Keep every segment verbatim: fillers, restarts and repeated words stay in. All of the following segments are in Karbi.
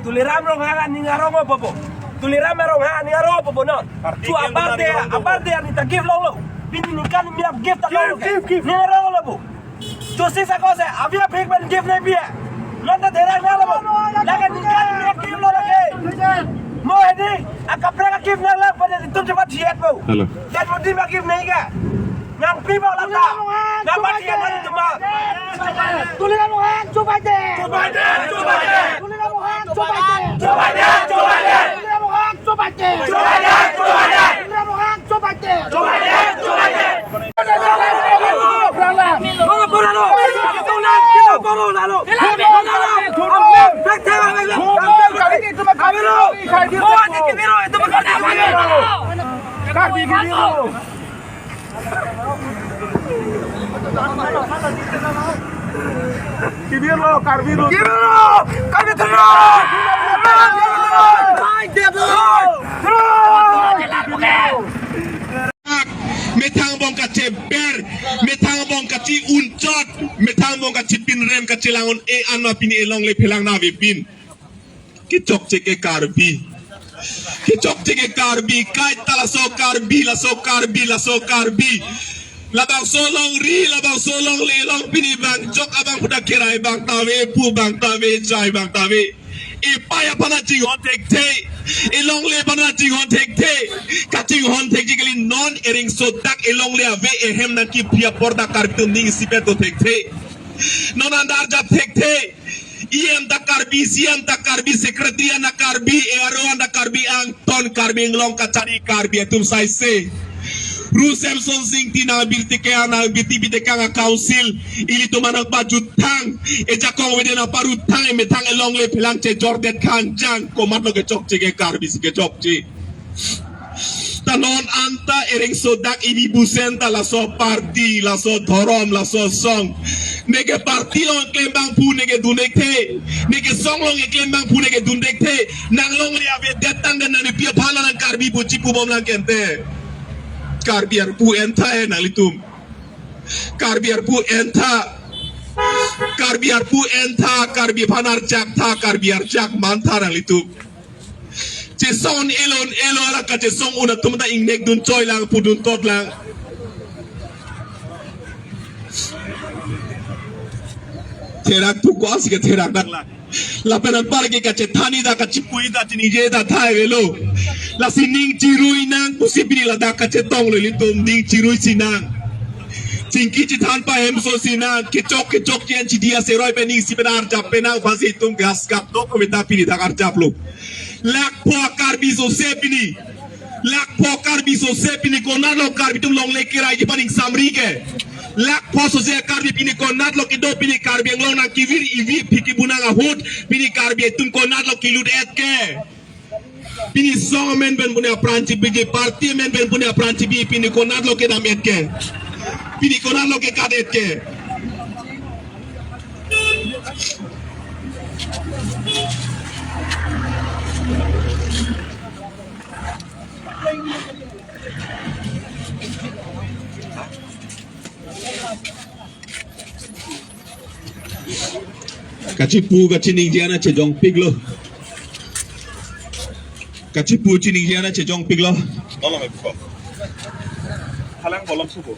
Tuliram Ronghang aning arong opo po. Tuliram Ronghang aning arong opo po non. Chu apar de, apar de ani ta give longlo. Pini ningkan mi ap give ta longlo. Give, give, give. Ning arong lo po. Chusi sako se, avi apik pen give nangpi. Non ta derang nanglo po. Lake ningkan mi ap give lo lake. Mo hedi, akaprek give nanglang pada itum cepat siat po. Hello. Dan modi ma give nangke. Nangpi bang lata. Nangpi bang lata. Tuliram Ronghang, chubai de. Chubai de, chubai de. Tuliram Ronghang, chubai de. Chubai de, chubai de. Tuliram Ronghang, chubai de. Chubai de, chubai de. Tuliram Ronghang, chubai de. Chubai de, chubai de. Bora, bora lo. Kita ulang, kita bora lo. Karbi video. Kibirlo, Karbi lo. Kibirlo, Karbi terus. Methang bong kacheber, methang bong kachi-unchot, methang bong kachipinrem kachelang un-e anma pini elongle phelang nave pin. Kechokche ke Karbi. Kechokche ke Karbi. Kaita laso Karbi, laso Karbi, laso Karbi. Labangso longri, labangso longle along pini bang jok abang puta kerai bang ta ave, pu bang ta ave, jai bang ta ave. Epei aphan chinghon thekthe. Elongle aphan chinghon thekthe. Kachinghon thekji kali non ereng sodak elongle ave ehem nangkipri apor ta Karbi atum ning isipe to thekthe. Non andar jap thekthe. E M ta Karbi, C M ta Karbi, secretary an ta Karbi, A R O an ta Karbi, angton Karbi Anglong kachari Karbi atum saise. Ru Semson Sing ti nang birti ke nang birti bite kang a council. Ilitum anang pajut thang. Ejakong wede na paru thang, emethang elongle phelang chejor det khangjang. Komatlo kechokche ke Karbi si kechokche. Ta non anta ereng sodak ini busen ta laso party, laso dhorom, laso song. Neke party along klem bang pu neke dun thekthe. Neke song along klem bang pu neke dun thekthe. Nang longle avedet tang dan nangpi aphan nang Karbi pu chipubom lang kente. Karbi arpu entha he nanglitum. Karbi arpu entha. Karbi arpu entha. Karbi aphan arjak tha. Karbi arjak mantha nanglitum. Chesong elon elo ala kachesong un atum ta ingnek dun choi lang pu dun tot lang. Therak pu ko asi ke therak dak lang. Lapen anpar ke kachethan ita kachipu ita chiningje ita thai avelo. Lasi ning chirui nang pusi pini ladak kachetonglo ilitum ning chirui si nang. Chingki chethan pa hemso si nang kechok kechok chen chidi aseroi pen ning si pen arjap pen nang pasi itum gas kap tok kami ta pini dak arjaplo. Lakpho Karbi sose pini. Lakpho Karbi sose pini konatlo Karbi atum longle keraiji pen ning samri ke. Lakpho sose Karbi pini konatlo kedo pini Karbi Anglong nangkevir ivi phiki bunang ahut pini Karbi atum konatlo kelut et ke. Pini song amen pen pune apran chipiji, party amen pen pune apran chipi pini konatlo kedam et ke. Pini konatlo kekat et ke. Kachipu kachiningje ana chejongpiklo. Kachipu chiningje ana chejongpiklo. Tolong ya, buka. Halang kolom subo.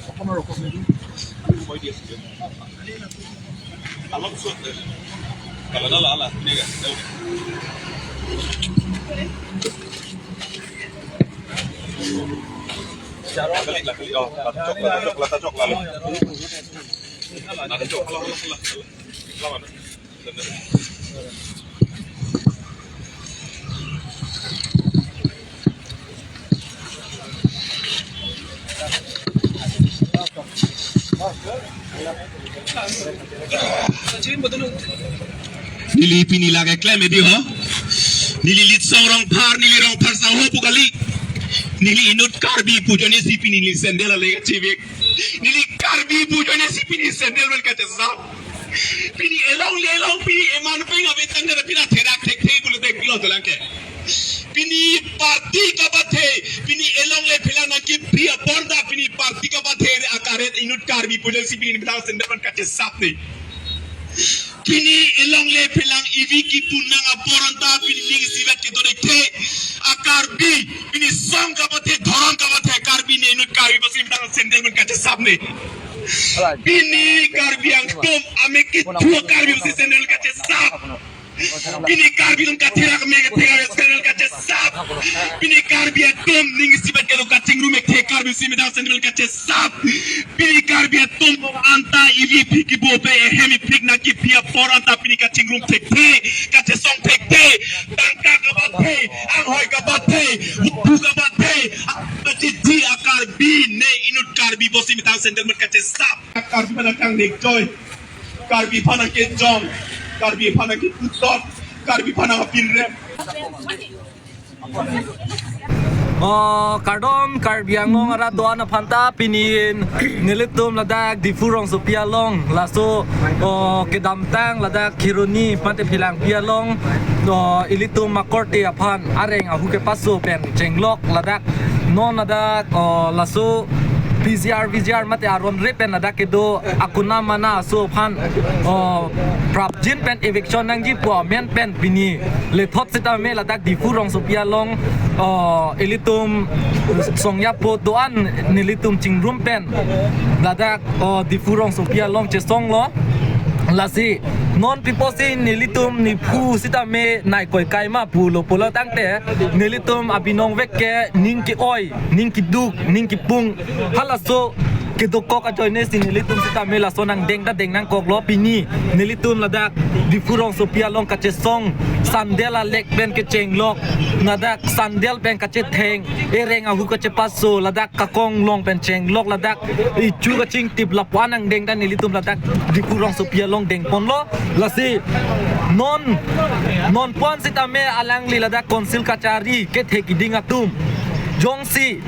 Alok sut. Kalau dah lah, lah, ini kan. Balik lah, balik. Oh, lah, cok, lah, cok, lah, cok, lah. Lah, cok, lah, lah, lah. Lah, mana? Neli pini lake klem edi ho. Neli Litsong Rongphar, neli Rongphar sangho pu kali. Neli inut Karbi pu ajoine si pini neli sandal ale kachivik. Neli Karbi pu ajoine si pini sandal vel kachesap. Pini elongle along pini eman peng ave tangte pini therak thekthe pulote pilo dolang ke. Pini party kabathe, pini elongle phelang nangkepri apor ta pini party kabathe akaret inut Karbi pu ajoine si pini bidang sandal vel kachesap ni. Pini elongle phelang ivi kipu nang apor anta pini ning isivet kedo thekthe. A Karbi, pini song kapathe, dhorom kapathe, Karbi ne inut Karbi bosi methang sandal pen kachesap ne. Pini Karbi Anglong amek kethu Karbi bosi sandal kachesap. Pini Karbi atum katherak amek kethe sandal kachesap. Pini Karbi atum ning isivet kedo kachingrum ekthe Karbi bosi methang sandal kachesap. Pini Karbi atum anta ivi phik kibo pe ehem iphik nangkipi apor anta pini kachingrum thekthe, kachesong thekthe, tangka kapathe, anghoi kapathe, upu kapathe, kachidi a Karbi ne inut Karbi bosi methang sandal pen kachesap. Karbi aphan nangkangnek joi, Karbi aphan nangkejong, Karbi aphan nangkeputot, Karbi aphan nangpinrem. O, kardom, Karbi Anglong arat do-an aphan ta pini nelitum ladak Diphu rongsopi along laso, o, kedamtang ladak Kheroni mate Phelangpi along, o, ilitum akorte aphan areng ahu kepaso pen chenglok ladak non ladak, o, laso P G R, V G R mate aron re pen ladak kedo akuna mana aso aphan, o, prapjin pen eviction nangji pu amen pen pini lethot sitame ladak Diphu rongsopi along, o, ilitum songya po do-an nelitum chingrum pen ladak, o, Diphu rongsopi along chesonglo. Lasi non piposi nelitum Diphu sitame nai koi kai ma pulo pulo tangte nelitum abinong vek ke ning ke-oi, ning keduk, ning kepung, halaso kedokok ajoine si nelitum sitame laso nangdeng ta deng nangkoklo. Pini nelitum ladak Diphu rongsopi along kachesong, sandal alek pen kechenglok, ladak sandal pen kachetheng, ereng ahu kachepaso, ladak kakong long pen chenglok, ladak ichu kachingtip lapu-an nangdeng ta nelitum ladak Diphu rongsopi along dengponlo. Lasi non, non puan sitame alangli ladak council kachari kethe kiding atum jongsi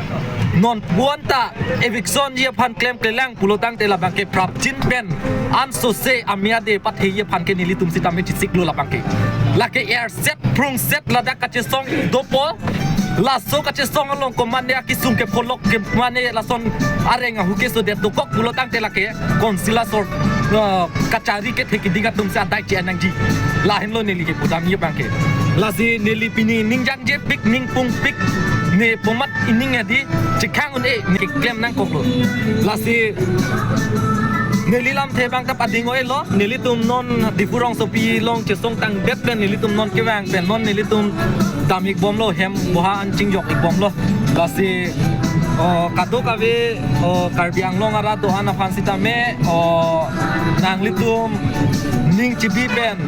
non puan ta eviction ji aphan klemklelang pulo tangte labang ke prapjin pen ansose amia de patheji aphan ke nelitum sitame chisiklo labang ke. Lake erset prungset ladak kachesong dopo, laso kachesong along komane akisung kepholok kemane lason areng ahu kesodet dokok pulo tangte lake council asor, eh, kachari kethe kiding atum si adai che nangji. Lahenlo neli kepudamji abang ke. Lasi neli pini ning jangjepik, ning pungpik, ne pomat ining adi chekhang un-e ne keklem nangkoklo. Lasi neli lamthe abang ta pading-oilo, nelitum non Diphu rongsopi along chesong tangdet pen nelitum non kevang pen non nelitum dam-ik bomlo, hem boha an chingjok-ik bomlo. Lasi, o, kadokave, o, Karbi Anglong arat do-an aphan sitame, o, nanglitum ning chibi pen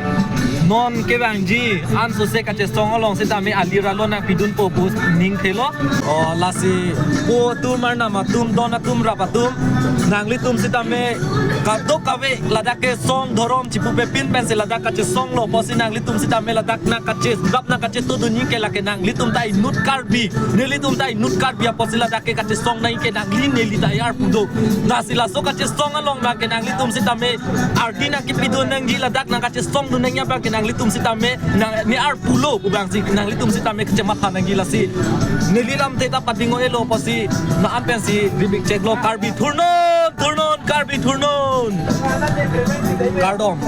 non kevangji ansose kachesong along sitame ali ra lo nangpidunpo pu ning thelo. O, lasi po atum, arnam atum, don atum, rap atum, nanglitum sitame kadokave ladak kesong dhorom chipupepin pensi ladak kachesonglo pusi nanglitum sitame ladak nangkacherap nangkachetudunji ke lake nanglitum ta inut Karbi, nelitum ta inut Karbi apotsi ladak ke kachesong nangji ke nangli neli ta arpu do. Lasi laso kachesong along abang ke nanglitum sitame ardi nangkipidun nangji, ladak nangkachesongdun nangji abang ke nanglitum sitame nang ne arpulo pu abang si nanglitum sitame kachematha nangji. Lasi neli lamthe ta pading-oilo pusi la-an pensi rimik cheklo. Karbi thurnon, thurnon, Karbi thurnon. Kardom.